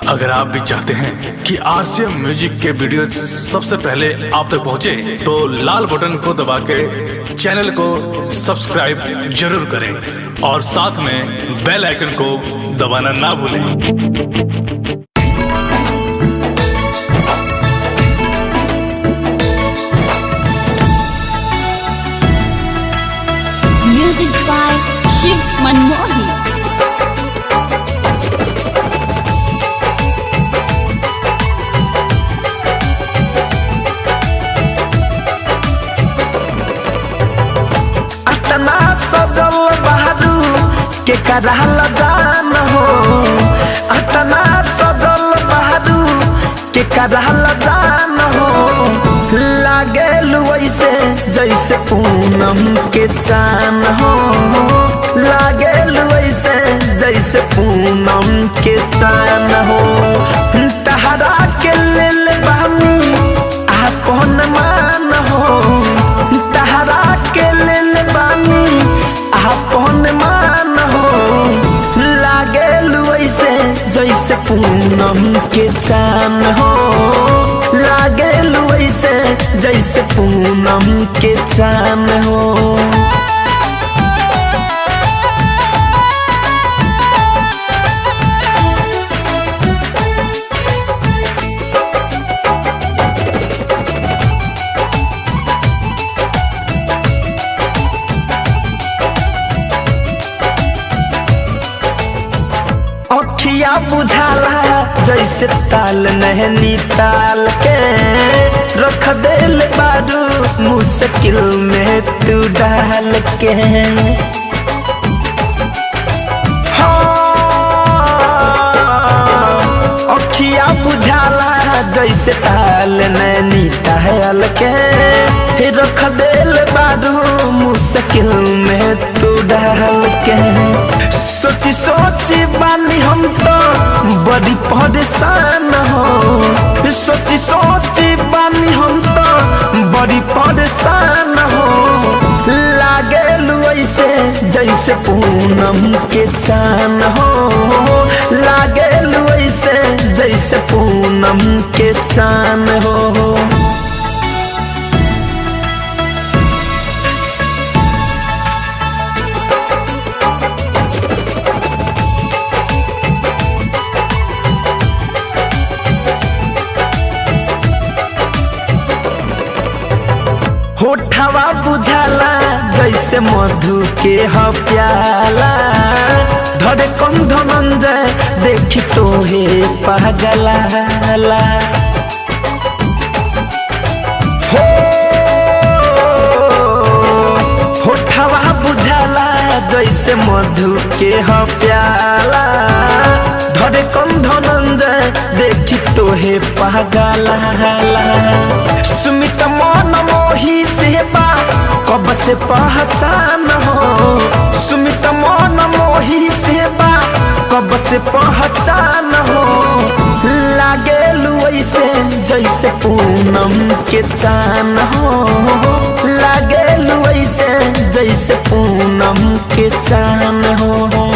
अगर आप भी चाहते हैं कि आरसीएम म्यूजिक के वीडियो सबसे पहले आप तक पहुंचे, तो लाल बटन को दबा के चैनल को सब्सक्राइब जरूर करें और साथ में बेल आइकन को दबाना ना भूलें। Music by Shiv Manmohi. अतना सजल बहादू के करहल जान हो, अतना सजल बहादू के करहल जान हो। लागेल वैसे जैसे पूनम के चान हो, लागेल वैसे जैसे पूनम के चान हो। तहरा के लेल बानी आपन मान हो, तहरा के लेल बानी आपन मान हो। लागेल वैसे जैसे पूनम के चान हो, लागेल वैसे जैसे पूनम के चान हो। अखिया बुझाला जैसे ताल नहनी ताल के, रख देल बारू मुश्किल में तू डाल के। हाँ, अखिया बुझाला जैसे ताल नैनी ताल के, रख देल बारू मुश्किल में तू डाल के। सोची सोची बानी हम तो बड़ी परेशान हो, सोची सोची बानी हम तो बड़ी परेशान हो। लागेल वैसे जैसे पूनम के चान हो, लागेल वैसे जैसे पूनम के चान हो। होठवा बुझाला जैसे मधु के ह प्याला, धरे कंध मंजय देखी तोहे पगला। हो होठवा बुझाला जैसे मधु के ह प्याला, धरे कंध मंजय देखी तोहे पगला। सुमित मन मोही से बा कब से पहचान हो, सुमित मन मोही से बा कब से पहचान हो। लागेल वैसे जैसे पूनम के चान हो, लागेल वैसे जैसे पूनम के चान हो।